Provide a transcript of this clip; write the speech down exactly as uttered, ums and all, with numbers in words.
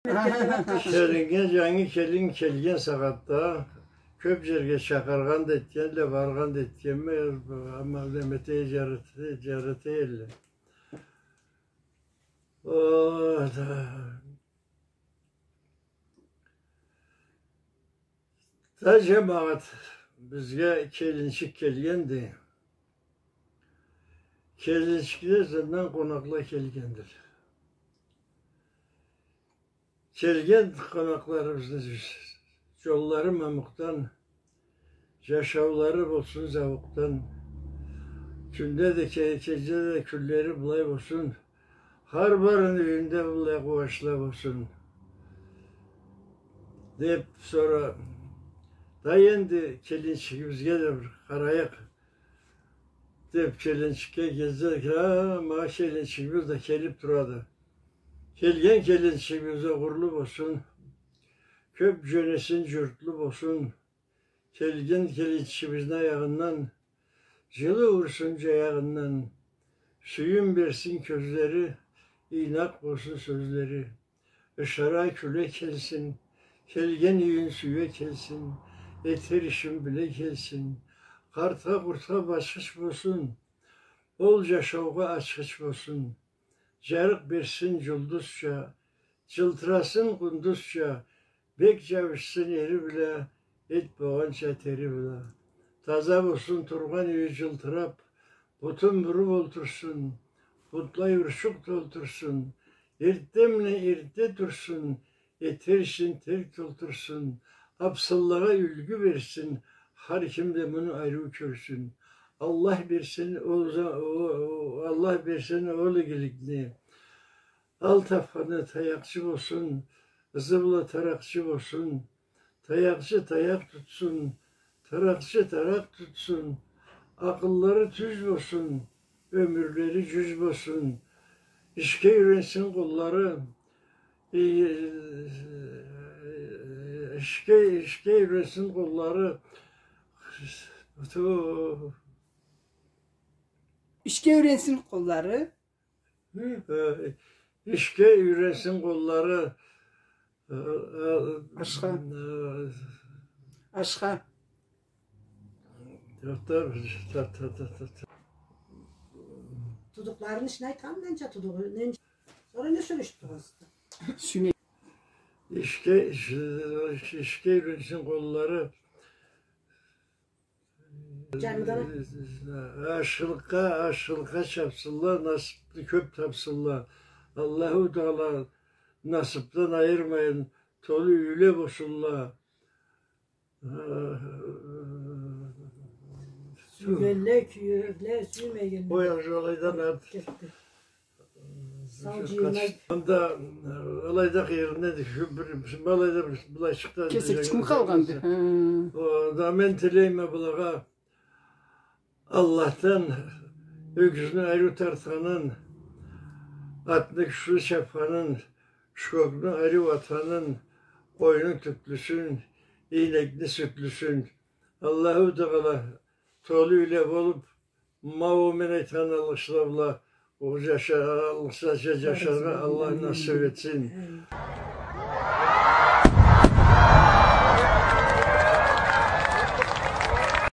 Келиннге, жангы келин келген сагъатда кёп жерге чакъыргъан да этгенле, баргъан да этгенме, амма неме эте, жарата, жарата элле. О, да. Да, жамагъат, бизге келинчик келгенди. Келинчикле ызындан къонакъла келгендиле. Келген къонакъларыбызны жоллары мамукъдан, жашаулары болсун зауукъдан. Тюнде да, ке-, кече да кюнлери былай болсун. Хар барыны юйюнде былай къууанчла болсун. Деп, сора да энди келинчигибизге да бир къарайыкъ. Деп келинчикге келсек, а, ма келинчигибиз да келип турады. Келген келинчигибиз огъурлу болсун. Кёп жёнесин, журтлу болсун. Келген келинчигибизни аягъындан, жылы урсун жаягъындан. Сюйюм берсин кёзлери, ийнакъ болсун сёзлери. Ышара, кюле келсин, келген юйюн сюе келсин, этер ишин биле келсин. Къартха, къуртха башхыч болсун, ол жашаугъа ачхыч болсун. Жарыкъ берсин жулдузча, жылтырасын къундузча, бек жабышсын ери бла, эт болгъанча тери бла. Таза болсун тургъан юйю жылтырап, бутун буруп олтурсун, бутлай урчукъ толтурсун, эртденбла эртде турсун, этер ишин терк толтурсун, абсынлагъа юлгю берсин, хар ким да муну ариу кёрсюн. Аллах берсин ол за-, о-, о-, Аллах берсин ол игиликни. Ал тапханы таякъчы болсун, ызы бла таракъчы болсун. Таякъчы таякъ тутсун, таракъчы таракъ тутсун. Акъыллары тюз болсун, ёмюрлери жюз болсун. Ишге юйренсин къоллары, э, ишге, ишге юйренсин къоллары. Ту- Ишге юйренсин къоллары. Э, ишге юйренсин къоллары. Э, э, Ашха. Э, Ашха. Тохта, та, та, та, та, та. Тудукъларын ишин айтханмы, ненча тудугъу, ненча. Сора не сёлешип тургъансыз? Сюйме. Ишге, иш-, ишге юйренсин къоллары. Ашхылыкъгъа, ашхылыкъгъа чапсынла, насыпны кёп тапсынла. Аллаху Тагъала насыпдан айырмайын, толу юйле болсунла. Сюйгенле, кюегенле, сюймегенле. Ой, алайдан артыкъ. Сау жыйылмай. Анда, э, алайда къыйырында да шу бир, шу алайда бир былайчыкъда кесекчикми къалгъанды? Хы. Анда мен тилейме былагъа Аллахдан ёгюзню ариу тартханын, атны кючлю чапханын, шкокну ариу атханын, къойну тюклюсюн, ийнекни сютлюсюн. Аллаху Тагъала толу юйле болуп, ма ол мен айтхан алгъышла бла, ол жаша-, алгъышлача жашаргъа Аллах насып этсин.